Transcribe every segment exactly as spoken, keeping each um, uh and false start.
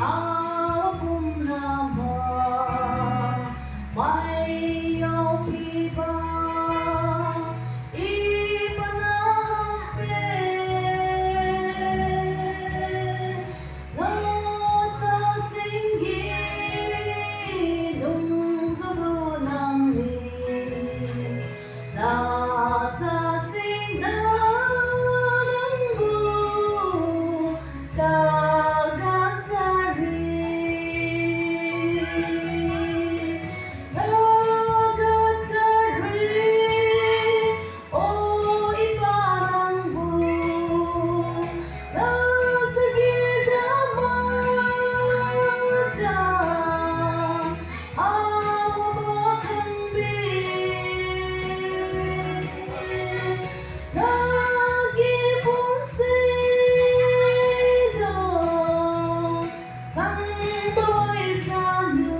Aw pum na ma, mai yau pi ba, i pana hang se, na sa sing gi, nung sa du nang ni, na sa sing da nang bu, ta gan sa ri, ta gan sa ri, o i pa nang bu, na sa gi da ma, ta, a ma khang bi, na gi pun se do, sang boi sa nu,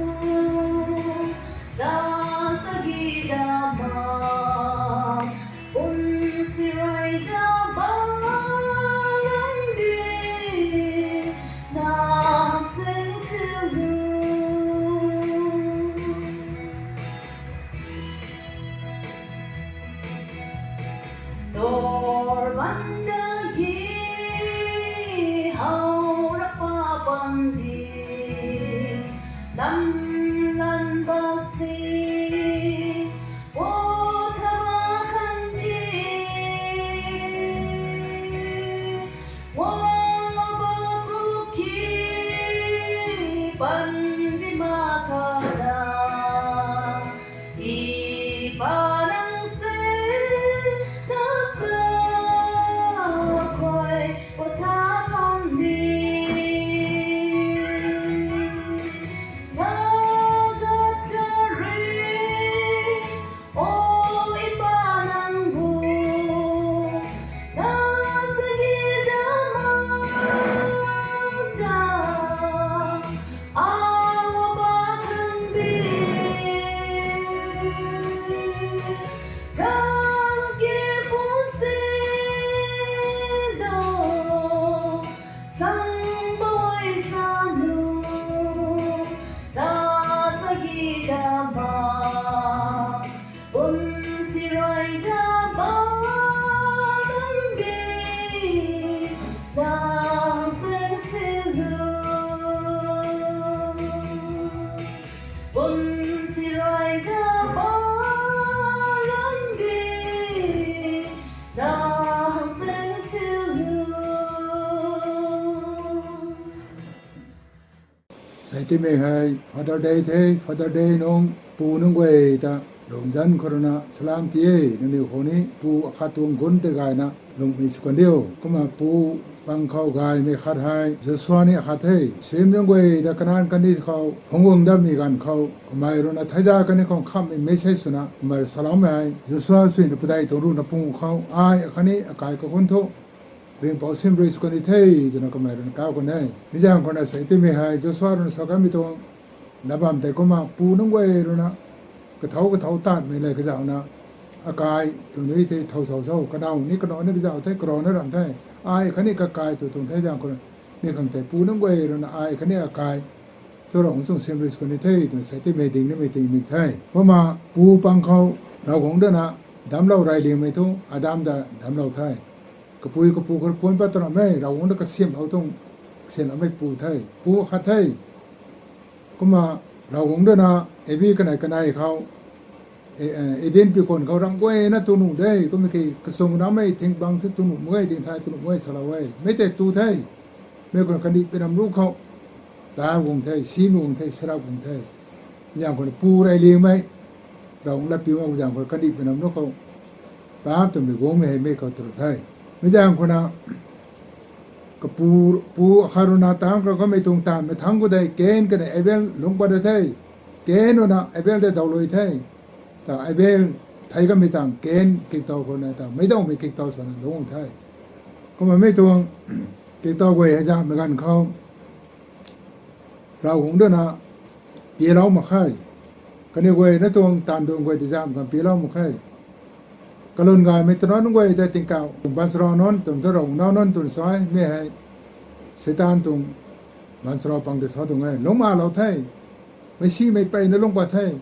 da sa gi da ma, pun si rai da ba, lang bi, na zeng siu lu. Tor banda gi, hau ra pa bandi, lam lan ba si, o tha ba khang ki, wa ba ku ki, pan bi ma kha da, i pa nang se, na sa khuay, o tha bam ni, na ga cha ri, o i pa nang bu, na sa gi da ma, ta, a wa ba khang bi, ra ke pun se do, sang boi sa nu, da sa gi da ma, pun si rai da ba, lang bi, na zeng siu lu. Pun si rai da ba, lang bi, na zeng siu lu. Sei timei hei Father Day the, Father Day nung pu nunc guay ta lungzan khou rui na salam ti e. Nangniw khou ni pu akhat tuang gun tei gayna lungmei sw kan diu. Kumna pu pang khou gaymei khat hei Joshua ni akhat the. Srim nunc guay ta Kanan kandih khou phungc guang datmei ganv khou, kamei rui na theiza kani khou khamhmei message swna kamei rui saloumei hei, Joshua suina padeih tuang ruhna pung khou ai akhatni akai kakhun thu ringhpouc sim rui sw kan di the, twna kamei rui na kauc kan e. Mi zaeng khou na sei timei hei Joshua rui na sa kanmei tuang lat bam tei kumna pu nunc guay rui na kathau kathau tatmei le kazauhna, akai tw ni the thow sau sau, kanow ni kanow ni kazauh the, karana ramh the, ai khatni kakai tw tuang the zaeng khou na, mi khang tei pu nunc guay rui na ai khatni akai thu Ravguangc tuang sim rui sw kan di the, twna sei timei ding nimei ting mi the. Kumna pu pang khou Ravguangc dana damclou rey liangmei thu Adam ta damclou the. Kapui kapu khou puan pat twna mei Ravguangc ta kasiamhlou tuang, kasiamhloumei pu the, pu akhat the. Kumna Ravguangc dana Evi kanei kanei khou, E, e, Eden pi khwan khou ramh guayna tu nuh de, kummei ki kachung nammei thing bang the tu nuh mak ge, ding thay tu nuh mak ge salou e. Mei tei tu the, mei khwan kandih pi nam ruc khou, ta guang the, si guang the, sarap guang the. Zaeng khwan pu rey liangmei, Ravguangc lat piu mak zaeng khwan kandih pi nam ruc khou, paap twmei guangmei hei mei khou tu the. Mi zaeng khwan na, kapu, pu akhat rui na taanc khou kamei tuang taanvmei thangc khou tei Kain kanei Abel lungc pat de the. Kain rui na Abel tei daw lui the. Ta Abel thei kamei tang Kain kiktow khou na ta meic dawmei kiktow swna lungc the. Kumna mei tuang kiktow guay hei zaengmei ganv khou Ravguangc dana pialou mak khe. Kaniw guay na tuang taanv duang guay tei zaeng khang pialou mak khe. Kalun gaymei twna nunc guay tei tingkauh tuang baanchara nunc, tuang taraw nunc, nunc tuang sai, mei hei Seitaan tuang Baanchara pang tei sa tuang e, lungc ma lou the. Meic simei peyna lungc pat the.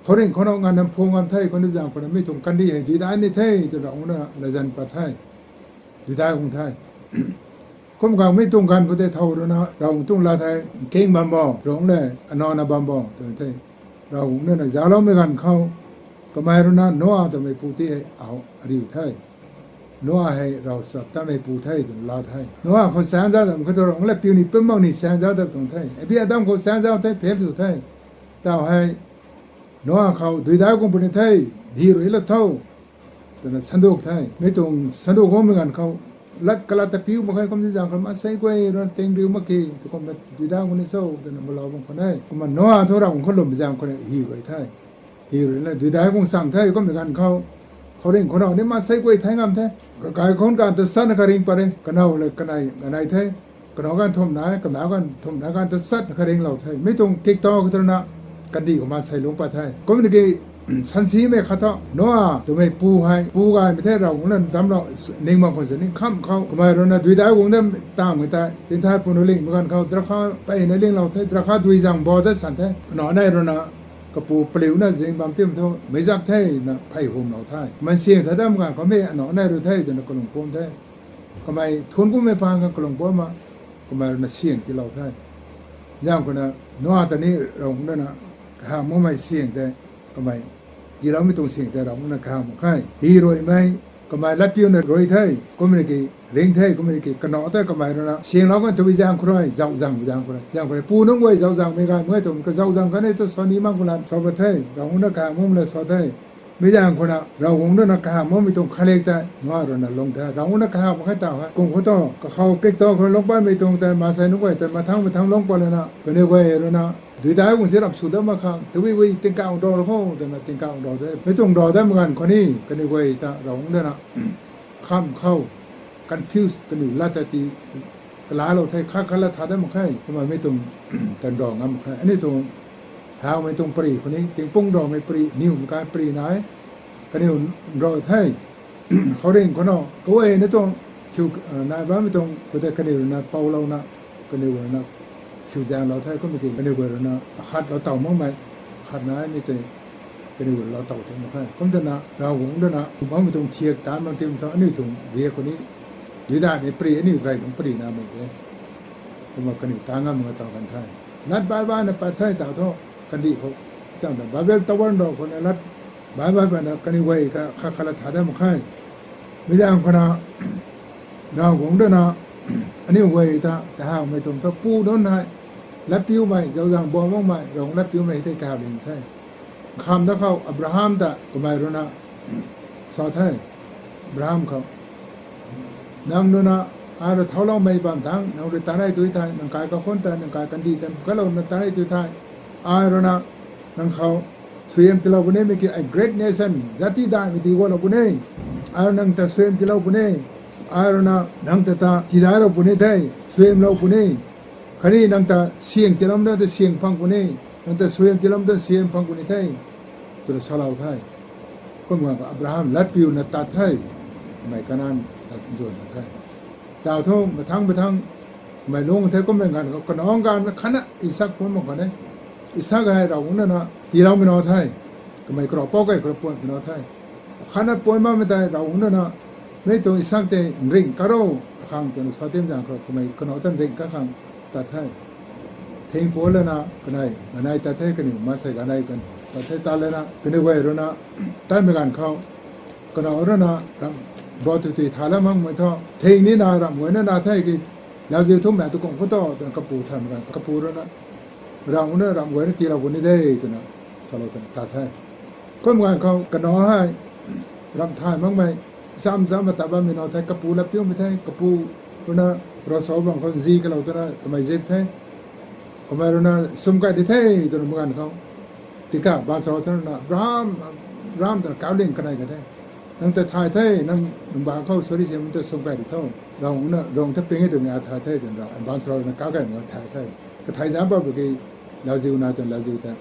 Khouringh khou na nganv nam phu ngam the, khou ni zaeng khou na mi tuang kandih hei duidai ni the, tw Ravguangc na latzan pat the. Duidai guang the. Kum khang mi tuang ganv khou tei thow rui na Ravguangc tuang lat hei nking bam bo, Ravguangc le anana bam bo, tw the. Ravguangc na na zaucloumei ganv khou, kamei rui na Noah twmei pu ti hei au ariu the. Noah hei rav chap tatmei pu the twna la the. Noah khou chaeng zauc dam khou tu Ravguangc lat piu ni pum mak ni chaeng zauc dam tuang the. Api Adam khou chaeng zauc the, phel sw the. Tau hei Noah khou duidai guang puni the, hi rui lat tho, twna sanduk the. Mi tuang sanduk guangmei ganv khou, lat kalat ta piu mak khe, kum ni zaeng khou maansei guay rui na ting riu mak ki, tu kum duidai guang ni cho, twna malou bam khwan e. Kumna Noah thu Ravguangc khou lwm zaeng khou na hi rui the. Hi rui na duidai guang chang the, kummei ganv khou. Khouringh khou na ni maansei guay thei ngam the. Kakai khou ganv ta chatna kha ring pat re, kanow le kanei, kanei the. Kanow ganv thumh nai, kanow ganv thumh nai ganv ta chatna kha ringlou the. Mi tuang kik ta khou tu rui na, kandih khou maansei lungc pat the. Kum ni ki, sansimei khat thu, Noah twmei pu hei, pu gaymei the Ravguangc na damclou, ning mak khwan sini kham khou, kamei rui na duidai guang dam tangmei tei, tingthai pun rui lingmei ganv khou, drakha peyna linglou the, drakha dui zang bo dat san the. Kanow nei rui na, kapu paliuna zing bam tim thu, meic zak the na phey humlou the. Maansing tha dam ganv khou mi anow nei rui the, twna kalung pum the. Kamei thuanc kummei phaan khang kalung pum ma, kamei rui na sing tiilou the. Zaeng khou na, Noah ta ni Ravguangc na, kahawmei sing tei, kamei, tiiloumei tuang sing tei Ravguangc na kahaw mak khe. Hi ruimei, kamei lat piuna rui the, kum ni ki, ring the, kum ni ki, kanow tei kamei rui na, singlou kan tw zaeng khou rui, zauczang zaeng khou rui. Zaeng khou rui, pu nunc guay zauczangmei gaymei tuang, kazauczang kan e tu sa ni mak khou lat, sa pat the, Ravguangc na kahaw makmei la sa the. Mi zaeng khou na, Ravguangc rui na kahaw makmei tuang khalek tei, Noah rui na lung the. Ravguangc na kahaw mak khe tau hei. Kum khou tu, kakhou kik ta khou lung patmei tuang tei, maansei nunc guay tei, mathang mathang lung pat lana, kaniw guay rui na, duidai guang si rap sw dat mak khang, tabui bui tingkauh daw khou, twna tingkauh daw the. Mi tuang daw dat mak ganv khou ni, kaniw guay ta Ravguangc rui na, kham khou, confuse kaniw lat ta ti, kalailou the, khat khat lat tha dat mak khe, kumna mi tuang, tan daw ngam mak khe. Aniu tuang, hawmei tuang pari khou ni, tingpung dawmei pari, niw mei kai pari nai, kaniw daw the. Khouringh khou na, kaguayna tuang, khiu, nai bammei tuang, khou tei kaniw rui na, poulouna, kaniw rui na, khiu zaenglou the, kummei ki, kaniw guay rui na, akhat lou taw makmei, khat naimei tei, kaniw rui lou taw the mak khe. Kum twna, Ravguangc rui na, bammei tuang thiak taanc bam tim thu, aniu tuang riak khou ni, duidaimei pari, aniu rey tuang pari na mak the. Kumna kaniw taanc ngam mak taw kan the. Lat baih baihna pat the taw thu, kandih khou, tang ta Babel Tower daw khou na lat, baih baih patna kaniw guay ta khat khat lat tha dat mak khe. Mi zaeng khou na, Ravguangc rui na, aniu guay ta, kahawmei tuang thu pu nunc hei, lat piumei, zauczang bam makmei, Ravguangc lat piumei tei kahaw ling the. Kham da khou Abraham ta kamei rui na sa the, Abraham khou, nang rui na, ai rui thauloumei bam thangc, nang rui tanei tu thei, nang kai kakhun tei, nang kai kandih tei, kalouna tanei tu thei, ai rui na, nang khou, suaihiam tiilou puni, mi ki a great nation, zati daihmei ti guanglou puni, ai rui nang ta suaihiam tiilou puni, ai rui na, nang ta ta tidailou puni the, suaihiamlou puni, khatni nang ta syang tiiloumei ta syang phang puni, nang ta suaihiam tiiloumei ta suaihiam phang puni the, twna salou the. Kum ganv khou Abraham lat piuna tat the, mei Kanan ta nzuan the. Taw thu mathang mathang, mei lung the kummei ganv khou, kanac ganv mei khatna Isak pun mak khwan e. Isak hei Ravguangc rui na tiiloumei na the, kamei karav pou key karav puanmei na the. Khatna puan makmei tei Ravguangc rui na, mi tuang Isak tei nringh karo, akhang twna sa tim zaeng khou kamei kanac ta nringh kakhang tat the. Thing puan lana kanei, ganei tat the, kaniw maansei ganei kan tat the, tat lana kaniw guay rui na, tatmei ganv khou, kanac rui na, ram, bo tu tui tha lam makmei thu, thing ni na ramh guayna na the ki, lauziu thu mei tu kung khou tu, twna kapu thanmei ganv, kapu rui na, Ravguangc rui na ramh guayna tiilou puni de, twna, salou twna tat the. Kum ganv khou kanac hei, ramh thay makmei, cham cham ma tat bammei na the, kapu lat piumei the, kapu rui na, ravsa bam khou nzi kalou twna kamei zip the. Kamei rui na sum kai di the, twna mei ganv khou, tingkauh baanchara twna, Abraham, Abraham twna kauc ling kanei ka the. Nang ta thay the, nang, nang ba khou suri si mei ta sum kai di tho. Ravguangc na, Ravguangc ta ping e twmei a thay the, twna, baanchara rui na kauc key mak thay the. Kathai zam pa bu ki, lauziu na twna lauziu ta,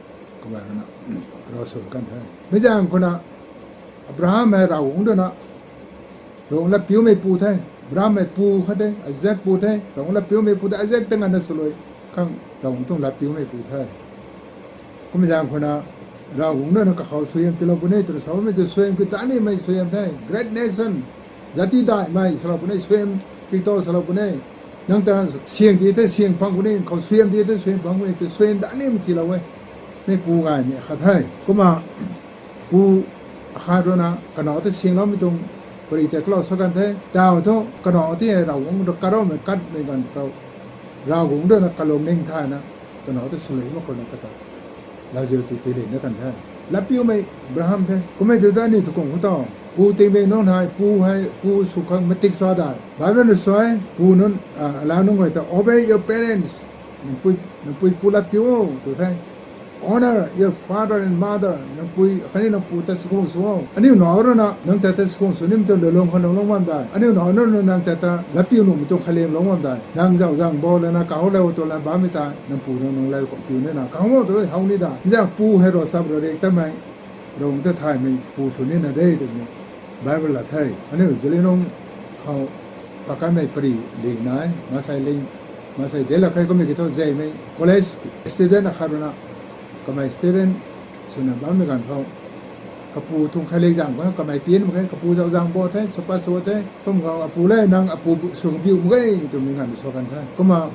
kamei rui na, ravsa kan the. Mi zaeng khou na, Abraham hei Ravguangc rui na, Ravguangc lat piumei pu the. Abraham mei pu khat the, Isaac pu the, Ravguangc latpiumei pu the, Isaac ta nganvna swluai khang Ravguangc tuang latpiumei pu the. Kumna zaeng khou na, Ravguangc na kakhou suaihiam tiilou puni twna samei tu suaihiam ki ta nimei suaihiam the, great nation, jati daihmei salou puni, suaihiam ki ta salou puni. Nang ta syang di the syang phang puni, khou suaihiam di the suaihiam phang puni, tu suaihiam ta nimei tiilou e. Mei pu gaymei khat the. Kumna pu khat rui na kanac ta syangloumei tuang pari tei kalou sa kan the. Taw thu kanac tei Ravguangc rui karoumei katmei ganv khou, Ravguangc rui na kalung ning thayna, kanac ta swluai mak khou na kata, lauziu ti tiilina kan the. Latpiumei Abraham the. Kummei tu ta ni tu kung khou ta, pu tingmei nunc hei, pu hei, pu sw khang matik sa dai. Bible na suai, pu nunc, a, alau nunc guay ta, obey your parents. Nangpui, nangpui pu latpiu o, tu the. Honor your father and mother. Nangpui khatni nangpu ta sakhwang sw o. Aniu nac rui na nang ta ta sakhwang sw nim tu lulung khou nunglou bam dai. Aniu nac rui na nang ta ta latpiu nuhmei tuang khalemlou bam dai. Nang zauc zang bo lana kahoulou tu lan bammei ta, nangpu nang nunglou kou piu nina kahoulou tu how ni da. Zaeng pu hei ro sap ro rek tamei, Ravguangc ta thaymei pu sw nina de twmei Bible la the. Aniu zali nunc khou pakaimei pari ling nai, masei ling, masei de la khe kummei ki thu zemei college student akhat rui na, kamei student swna bammei ganv khou, kapu tuang khalei zaeng khou kamei pian mak khe, kapu zauc zang bo the, sapa sw the, kum khou apu le nang apu sw biu mak ge twmei ganv sa kan the. Kumna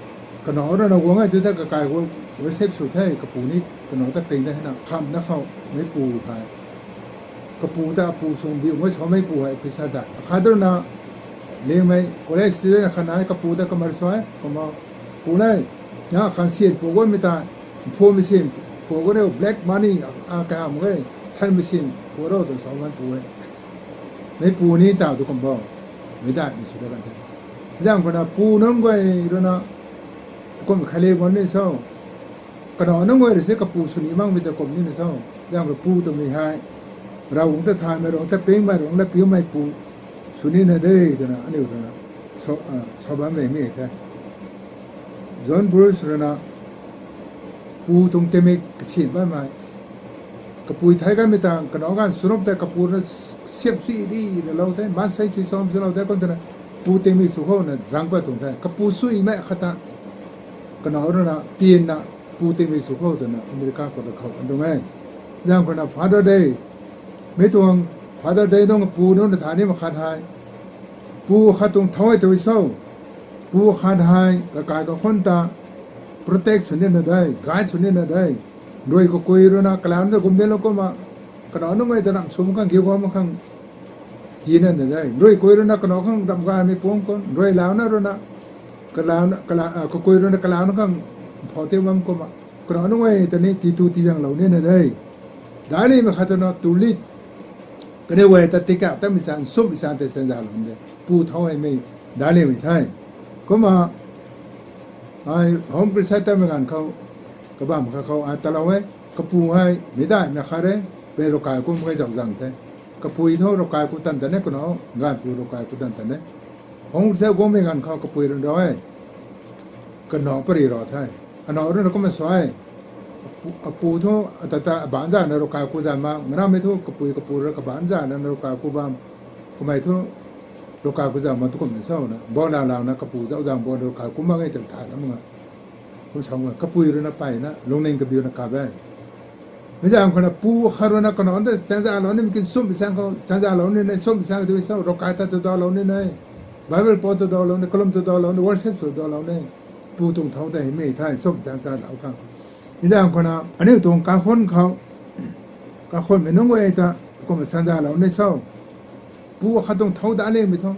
kanac rui na guang e tu the, kakai khou worship sw the, kapu ni kanac ta ping de na, khamna khou mei pu hei kapu ta apu sw biu mak ge, samei pu hei officer da. Akhat rui na, lingmei college student akhat nai, kapu ta kamar suai, kumna, pu le, na khan syan pu guaymei ta, phone machine pu guay reu, black money, a, kaham mak ge, than machine pu rou twna sa kan pu e. Mei pu ni taw tu kum bo, mei daihmei sw da kan the. Zaeng khou na pu nunc guay rui na, kum khalei guang ni so, kanac nunc guay rui se kapu sw ni makmei ta kum nina so. Zaeng khou pu twmei hei, Ravguangc ta thaymei, Ravguangc ta pingmei, Ravguangc latpiumei pu sw nina de twna aniu rui na sa, a, sa bammei mei the. John Bruce rui na, pu tuang tingmik kasyan bammei, kapui thei kanmei tang kanac ganv swnup tei kapu rui na siamh si di na lou the, maansei si cham silou the, kum twna pu tingmik sw khou na rang pat tuang the. Kapu suimei khat ta kanac rui na pianna pu tingmik sw khou twna America khou ta khou kan tuang e. Zaeng khou na Father Day, mei tuang Father Day nunc pu nunc na tha ni mak khat hei, pu khat tuang thau e tw so, pu khat hei kakai kakhun ta protect sw nina de, guide sw nina de. Rui kakui rui na kalau na gum de lou kumna, kanac nunc guay ta ram sw mak khang, giu guang mak khang, tina na de. Rui kui rui na kanac khang ram gaymei puang khou, rui lau na rui na, kalau na, kalau, a, kakui rui na kalau na khang, phou tei bam kumna, kanac nunc guay ta ni ti tu ti zanglou nina de. Daic limei khat twna tu lit, kaniw guay ta tikak tamei san, sumhmei san tei sanzalou de. Pu thau hei mei daic limei the. Kumna, ai home crusade tamei ganv khou, kabam khat khou ai talou e, kapu hei meic daihmei khat re, pei ravkai kum khe zauc zang the. Kapui thu ravkai ku tan tan e, kanac ganv pu ravkai ku tan tan e. Home crusade guangmei ganv khou kapui rui rau e, kanac pary rau the. Anac rui na kumna sa e, apu, apu thu, ata ta, abaanc zana ravkai ku zan ma, marammei thu kapui kapu rui kabaanc zana ravkai ku bam, kamei thu ravkai ku zan ma tu kumna sa na, bo lau lau na kapu zauc zang bo ravkai ku mak e twna thay lam nga. Kum sa nga, kapui rui na peyna lungning kabiuna kap e. Mei zaeng khou na pu khat rui na kanac ta sanzalou ni, kin sumhmei sang khou sanzalou ni na, sumhmei sang tu sa, ravkai ta tu dalou ni na, Bible pau tu dalou ni, kalum tu dalou ni, worship sw dalou ni, pu tuang thau tei mei the, sumhmei sang sanzalou khang. Mei zaeng khou na aniu tuang kakhun khou, kakhunmei nunc guay ta kumna sanzalou ni so, pu khat tuang thau daic limei thu,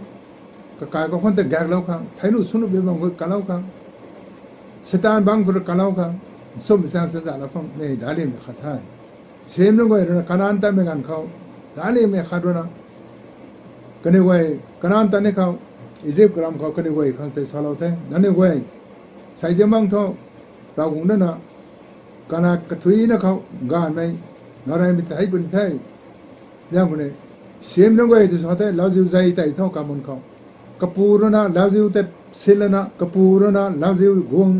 kakai kakhun ta gaeklou khang, thei nu sw nu bi bam khou kalou khang, Seitaan bangc khou rui kalou khang, sumhmei sang sanzalou khang mei daic limei khat the. Same nunc guay rui na Kanan tatmei ganv khou, daic limei khat rui na, kaniw guay Kanan tat ni khou, Egypt karam khou kaniw guay khang tei salou the, nangniw guay, sei ziam bang thu, Ravguangc na na, kana kathuicna khou gaanvmei, nac reymei thei puni the. Zaeng khou ni, same nunc guay ta sa the, lauziu zei tei thu kamun khou, kapu rui na lauziu ta sin lana, kapu rui na lauziu guang,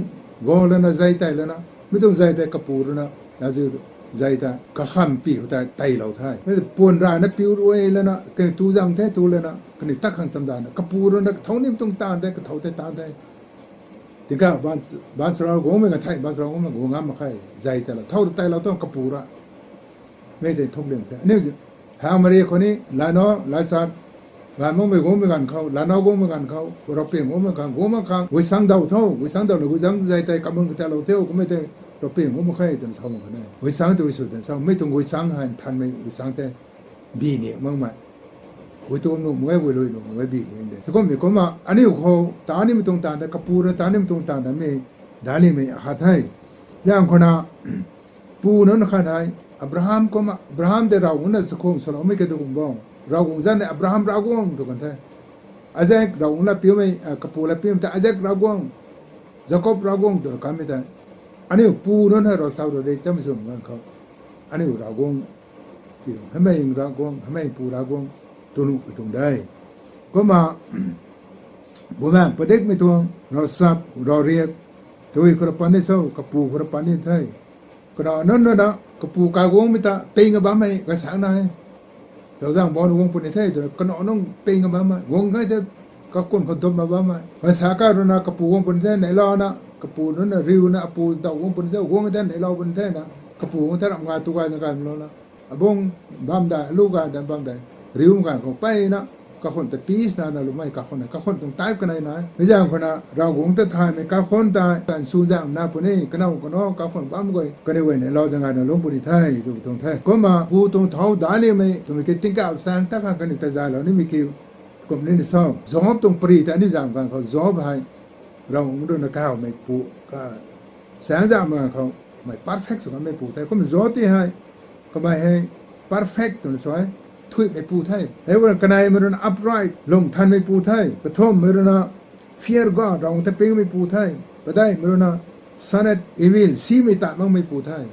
guang lana zei tei lana, mi tuang zei tei kapu rui na lauziu zay ta kakham pi khou ta teilou the. Mei puan rana piu rui lana, kaniw tu zang the tu lana, kaniw tat khang chamdana, kapu rui na kathou nim tuang taanv the, kathou the taanv the. Tingkauh baanchara guangmei ganv thei, baanchara guangmei guang ngam mak khe, zay ta la thou ta teilou tuang kapu ra. Mei tei thuk liam the. Aniu, hang mari khou ni, lano, laisat, ganv makmei guangmei ganv khou, lano guangmei ganv khou, ravping guangmei ganv, guang mak khang, guisang daw tho, guisang daw na guizang zay tei kamun katalou the, kummei tei, ravping guang mak khe, twna sa mak khe ne. Guisang tei sw twna sa, mei tuang guisang hei nthanmei guisang tei, bi ni makmei. Gui tuam nuh mak ge, gui lui nuh mak ge, bi ni de. Heikumhmei kumna, aniu khou, ta nimei tuang taanv tei, kapu rui ta nimei tuang taanv tei, mei, dalimei akhat the. Zang khou na, pu nunc khat hei, Abraham kumna, Abraham tei Ravguangc na chakhwang swloumei khe tu kum bo. Ravguangc zanc ni Abraham Ravguangc tw kan the. Isak Ravguangc la piumei, kapu la piumei ta Isak Ravguangc, Jakob Ravguangc tw kanmei tei. Aniu pu nunc hei ravsap ravriak tamei sw ganv khou, aniu Ravguangc, heimei Ravguangc, heimei pu Ravguangc, tw nuh katuang de. Kumna, bumaengh padikmei tuang, ravsap, ravriak, tei khou ra pan ni cho, kapu khou ra pan ni the. Kanac nunc nunc na, kapu kaguangmei ta, ping a bammei, gasanc na e. Zauzaeng bau na guang puni the, twna kanac nunc ping a bammei, guang kai the, kakun khou dum a bammei. Gasanc ka rui na kapu guang puni the, neilouna, kapu nunc na riuna, apu daw guang puni the, guang the, neilou puni the na, kapu guang the, ram nga tu gay na gay mlouna. Abung bam dai, alu gay da bam dai, riu ganv khou peyna, kakhun ta peace na na lumei kakhun na, kakhun tuang type kanei na. Mei zaeng khou na, Ravguangc ta thaymei kakhun ta, tan su zaeng na puni, kanow kanow, kakhun bam guay, kaniw guay neilou zaeng gay na lung puni the, tw tuang the. Kumna, pu tuang thau dalimei, twmei ki tingkauh saeng ta khang kaniw ta zaylou nimei kiu, kum ni ni cho. Job tuang pari ta ni zaeng ganv khou, Job hei, Ravguangc rui na kahawmei pu, ka, saeng zaeng ganv khou, mei perfect sw kanmei pu the. Kumna Job ti hei, kamei hei, perfect twna sa e, thuimei pu the. Hei khou na kaneimei rui na upright, lung thanmei pu the. Kathumhmei rui na fear God, Ravguangc ta pingmei pu the. Padeihmei rui na, shun evil, simei tat makmei pu the.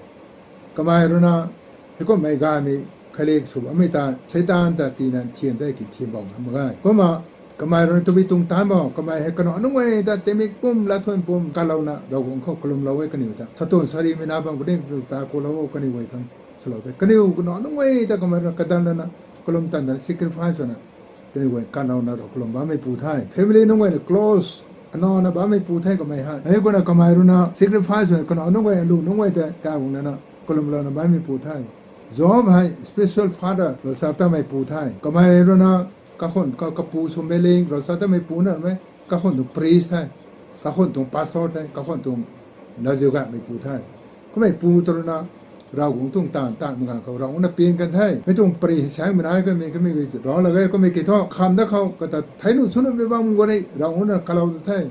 Kamei rui na, heikumhmei gaymei, khalik sw bammei ta, Seitaan ta tina thiam the ki thiam bam ngam mak ge. Kumna, kamei rui na tabui tuang taanv bo, kamei hei kanac nunc guay ta timik pum, latthuan pum, kalouna, Ravguangc khou kalumlou e kaniw ta. Satuan sarimei na bam kuding, ta kulou o kaniw guay khang, swlou the. Kaniw kanac nunc guay ta kamei rui na kadan lana, kalum tan dan sacrifice swna, kaniw guay kalouna rui kalum bammei pu the. Family nunc guay na close, anana bammei pu the kamei hei. Hei khou na kamei rui na sacrifice swna kanac nunc guay, alu nunc guay ta, kaguang lana, kalumlouna bammei pu the. Job hei special father, ravsap tamei pu the. Kamei rui na kakhun, ka, kapu swmei ling, ravsap tamei pu na mei, kakhun tuang priest the, kakhun tuang pastor the, kakhun tuang laziu gaymei pu the. Kummei pu ta rui na, Ravguangc tuang taanv, taanv mak ganv khou, Ravguangc na pian kan the. Mei tuang pari hei saengmei nai kamei, kamei rui rau lak ge, kummei kiu thu, kham da khou, kata thei nuh sw nuhmei bam guay ni, Ravguangc na kalou ta the.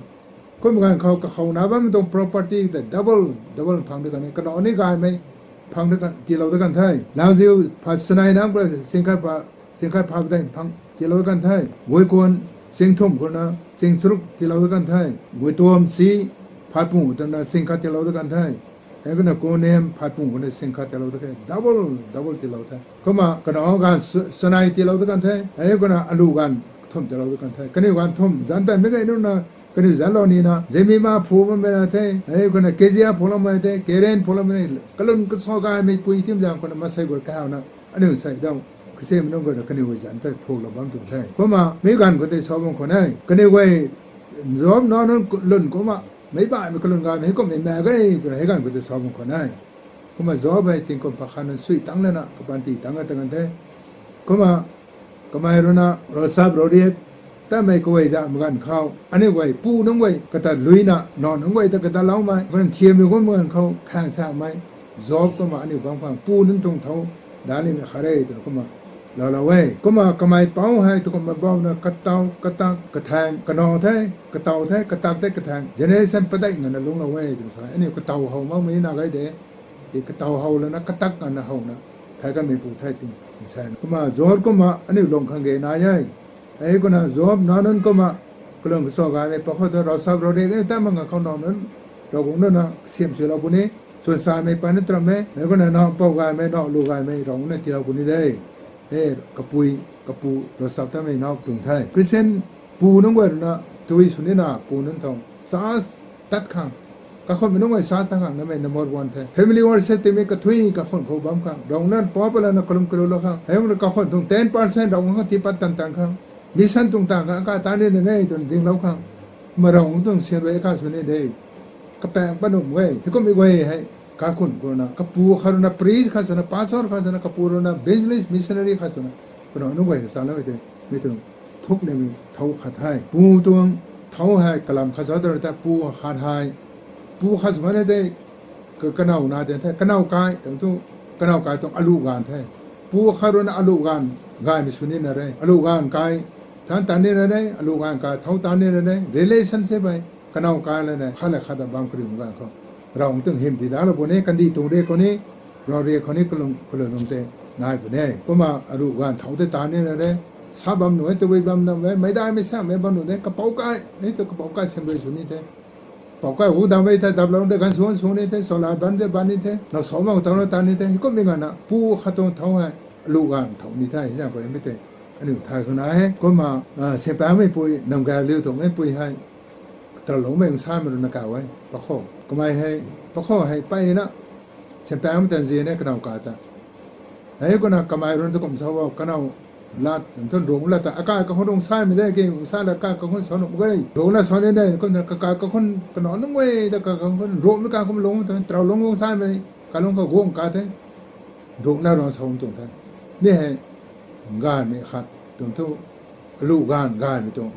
Kum ganv khou kakhouna bammei tuang property ta double, double phang da kan e. Kanac ni gaymei phang da kan, tiilou da kan the. Lauziu pha sanei nam khou singkhat pha, singkhat pha padeih phang tiilou da kan the. Guay kuan singthumh khou na singcharuk tiilou da kan the. Guay tuam si phat pung khou na singkhat tiilou da kan the. Hei khou na kuan nem phat pung khou na singkhat tiilou da kan, double, double tiilou the. Kumna kanac ganv s-, sanei tiilou da kan the. Hei khou na alu ganv thumh tiilou da kan the. Kaniw ganv thumh zanc tei mei gay nunc na, kaniw zanc lou nina, zemi ma phu bammei na the, hei khou na kezia phuloumei the, keren phuloumei, kalun kasa gaymei pui tim zaeng khou na, masei guay kahawna, aniu sei dau, Khristianmei nunc guay na kaniw guay zanc tei phulou bam tuang the. Kumna, mei ganv khou tei sa bam khwan e, kaniw guay, Job nac nunc lun kumna, meic baihmei kalun gaymei, heikumhmei mak ge, twna hei ganv khou tei sa bam khwan e. Kumna Job hei tingkum pakhat na sui tang lana, kapanty tang a ta kan the. Kumna, kamei rui na, ravsap ravriak, tamei kaguay zam ganv khou, aniu guay, pu nunc guay, kata luina, nac nunc guay ta kata loumei, kan thiammei guang ganv khou, khaeng samei, Job kumna aniu bam khang, pu nunc tuang thau, dalimei khat re, twna kumna, loulou e. Kumna kamei pou hei, tu kumna bam na, katow, katak, kathaeng, kanac the, katow the, katak the, kathaeng, generation padeih ngana lungclou e, twna sa, aniu katow how makmei na gay de, ti katow how lana, katak ngana howna, thay kanmei pu the ting, ting sa. Kumna Job kumna, aniu lung khang ge nai e. Hei khou na Job nac nunc kumna, kalun kasa gaymei pakhou ta ravsap ravriak, aniu ta mak ganv khou nac nunc, Ravguangc nunc na, siam silou puni, swan samei pan na tram e, hei khou na nac pou gaymei, nac lu gaymei, Ravguangc na tiilou puni de. Hei, kapui, kapu, ravsap tamei nac tuang the. Khristian pu nunc guay rui na, tui sw nina, pu nunc tuang, church tat khang, Kakhunmei nunc guay sa ta khang namei number one the. Family worship timei kathui kakhun khou bam khang. Rongnan pa palana kalum kalum la khang. Hei rongna kakhun tuang ten percent rong khang tipat tan tan khang. Mission tuang tang khang ka ta ni na ngai tun dinglou khang. Marong tuang sian rui ka sw ni de. Kapaeng panum guay. Hei kummei guay hei. Kakhun khou na. Kapu khat rui na priest khat sw na, pastor khat sw na, kapu rui na evangelist, missionary khat sw na. Kano nunc guay ka sa lamei te. Mi tuang thuk nimei thou khat hei. Pu tuang thou hei kalam khat sa ta rui ta pu khat hei. Pu khat sw mane de. Ka, kanow na de the. Kanow kai, tuang thu, kanow kai tuang alu ganv the. Pu khat rui na alu ganv, gaymei sw ni na re. Alu ganv kai, than tan ni na re. Alu ganv kai, thou tan ni na re. Relationship hei. Kanow kai la na, khat la khat ta bam kariu ganv khou. Rau tuang hym ti da lou puni, kandih tuang re khou ni, rau re khou ni, kalung, kalung lung te, nai puni. Kumna alu ganv thou te tan ni na re. Sa bam nu e, tabui bam na e, meic daimei samei bam nu de, kapou kai, ni tu kapou kai sem rui sw ni the. Pou kai hu dam e the, dap lou de ganv sw sw ni the, sola ban de ban ni the, na so mang tau na tan ni the, kummei ganv na, pu khat tuang thou hei, alu ganv thou ni the, hei zang khou mei te, aniu thay khou na e, kumna, ah, sianpaengmei pui, namgay liu tuang e pui hei, taraloumei samei rui na kau e, pakho, kamei hei, pakho hei, peyna, sianpaengmei tan zian e, kanow kai ta. Hei kumna kamei rui tu kum sa o, kanow lat, nthun rung lat ta, akai kakhun rung samei de, ki rung sa la akai kakhun sa nuh mak ge. Rung la sa ni de, kumna kakai kakhun, kanow nunc guay ta kakai kakhun, rungmei kakhun lung ta, taralung rung samei, kalung kaguang ka the. Rung na rung sa tuang the. Mi hei, gaymei khat, tuang thu, alu ganv gaymei tuang.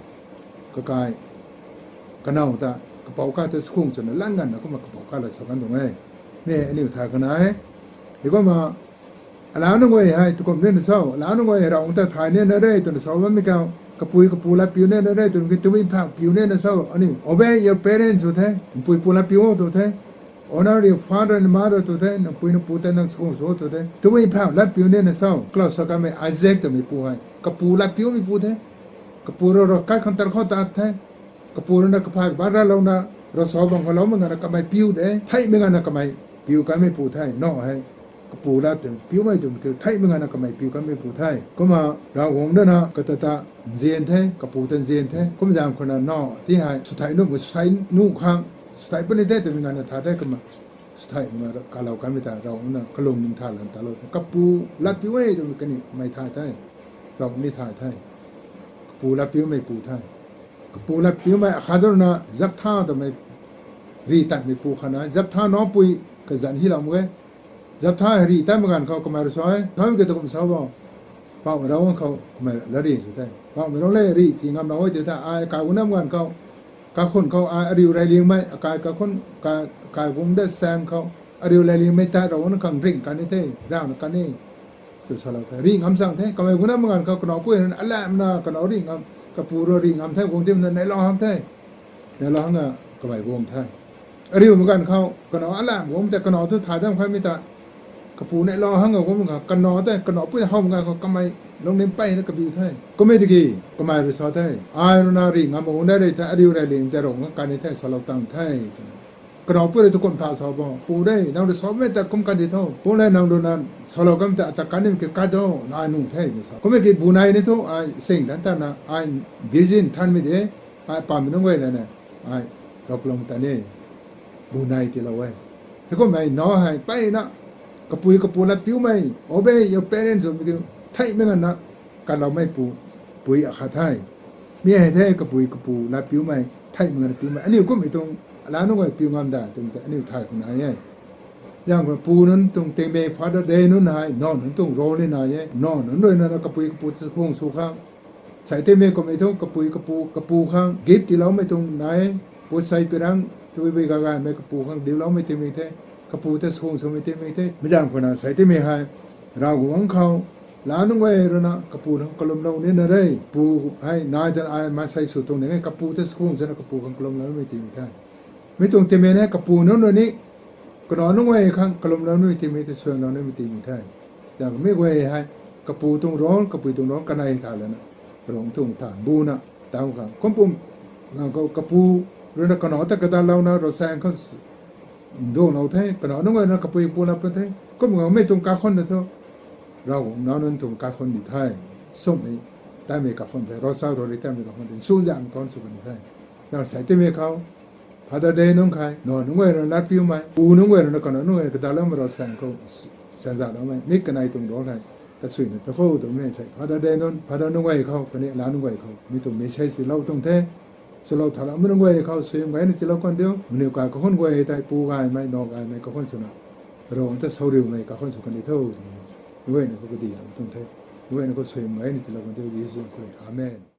Kakai, kanow ta, kapou kai ta skhung swna lan ganv na kumna kapou kai la sa kan tuang e. Mi hei aniu thay khou na e. Hei kumna, ala nunc guay hei, tukum ni na sa, ala nunc guay hei rau ta thay ni na re, twna sa bammei khou, kapui kapu lat piu ni na re, twna ki tabui phak piu ni na sa, aniu, obey your parents sw the, npui pu lat piu o tw the, honor your father and mother tw the, nang pui nang pu tei nang skhung sw o tw the, tabui phak lat piu ni na sa, kalou sa kamei Isaac twmei pu hei, kapu lat piumei pu the, kapu rui rui kai khang tar khou tat the, kapu rui na kaphay kaba ralouna, rui sa bang khou loumei ganv na kamei piu de, theihmei ganv na kamei piu kanmei pu the, no hei. Kapu lat tw, piumei tw, theihmei ganv na kamei piu kanmei pu the. Kumna, Ravguangc dana, kata ta, nzian the, kapu ta nzian the, kum zam khou na, no, ti hei, swthei nuh, swthei nuh khang, swthei puni the, twmei ganv na tha the, kumna, swthei na, kalou kanmei ta, Ravguangc na, kalung ning tha lan ta lou the. Kapu lat piu e, twmei kani, mei thay the. Ravguangc ni thay the. Kapu lat piumei pu the. Kapu lat piumei akhat rui na, Japtha twmei, rih tatmei pu khat na, Japtha nac pui, kazanc hi lou mak ge. Japtha rih tatmei ganv khou kamei rui sa e, samei ki tukum sa bo. Poumei rau khou kamei lat rih sw the. Poumei rau le rih ti ngamlou e tw the, ai kai gunamei ganv khou, kakhun khou ai ariu rey lingmei, akai kakhun, kai, kai gung de sang khou, ariu rey lingmei tat rau na khang ringh kan ni the, dauna kan ni. Tw salou the, rih ngam chang the, kamei gunamei ganv khou kanow pui rui na alamna, kanow rih ngam, kapu rui rih ngam the, guang dimna neilou hang the. Neilou hang a kamei guang the. Ariumei ganv khou, kanow alam guang tei, kanow thu thay dam khaimei ta. Kapu neilou hang a guang khou, kanow tei, kanow pui howmei ganv khou kamei lungning peyna kabiu the. Kummei tiki, kamei rui sa the. Ai rui na rih ngam guang de rey the, ariu rey ling tei rau na kan ni the, salou tang the. Kanow pui rui tukum tha sa bo, pu de, nang rui samei ta kum kan di tho. Pu le nang rui na salou kanmei ta ata kan ni ki kat do, nai nu the, ni sa. Kummei ki bu nai ni thu, ai sing dan ta na, ai vision thanmei de, ai pammei nunc guay la na, ai, loklung ta ni, bu nai tiilou e. Hei kummei nac hei, peyna, kapui kapu lat piumei, obey your parents twmei kiu, theihmei ganv na, kaloumei pu, pui akhat the. Mi hei the kapui kapu lat piumei, theihmei ganv na piumei. Aniu kummei tuang, ala nunc guay piu ngam da, twmei ta aniu thay khou nai e. Zang khou pu nunc tuang tingmei Father Day nunc hei, nac nunc tuang role ni nai e. Nac nunc rui na kapui kapu ta skhung sw khang. Sei timei kummei thu kapui kapu, kapu khang gift tiiloumei tuang nai e. Pu sei pirang, tabui bui gagaymei kapu khang diuloumei tingmei the. Kapu ta skhung swmei tingmei the. Mi zang khou na sei timei hei, Ravguangc khou, la nunc guay rui na kapu khang kalumlou ni na re. Pu hei nai dan ai maansei sw tuang ni e, kapu ta skhung swna kapu khang kalumloumei tingmei the. Mi tuang tingmei na kapu nunc rui ni, kanow nunc guay khang kalumlou nimei tingmei the, suanlou nimei tingmei the. Zang mi guay hei, kapu tuang role, kapui tuang role kanei tha lana, rong tuang tha, buna, tau khang. Kum pum, ganv khou kapu rui na kanow ta kadalouna, ravsaeng khou, duanglou the, kanow nunc guay na kapui pu lat pun the. Kum ganv mei tuang kakhun na thu, Ravguangc nac nunc tuang kakhun di the. Sumei, taimei kakhun the, ravsau rari taimei kakhun the, sw zam kakhun sw kan the. Zang sei timei khou, Father Day nunc khei, no nunc guay rui na lat piumei, pu nunc guay rui na kano nunc guay kadaloumei rui sang khou, sanzaloumei, mik kanei tuang rou hei, kasuina ta khou twmei sei. Father Day nunc, Father nunc guay khou, kaniw la nunc guay khou, mi tuang message tiilou tuang the, swlou thaloumei nunc guay khou, suaihiam gayna tiilou kan diu, maniw kai kakhun guay tei, pu gaymei, no gaymei kakhun swna, rou ta sauriumei kakhun sw kan di tho, nunc guayna khou kadi tuang the, nunc guayna khou suaihiam gayna tiilou kan diu, Jisu khou. Amen.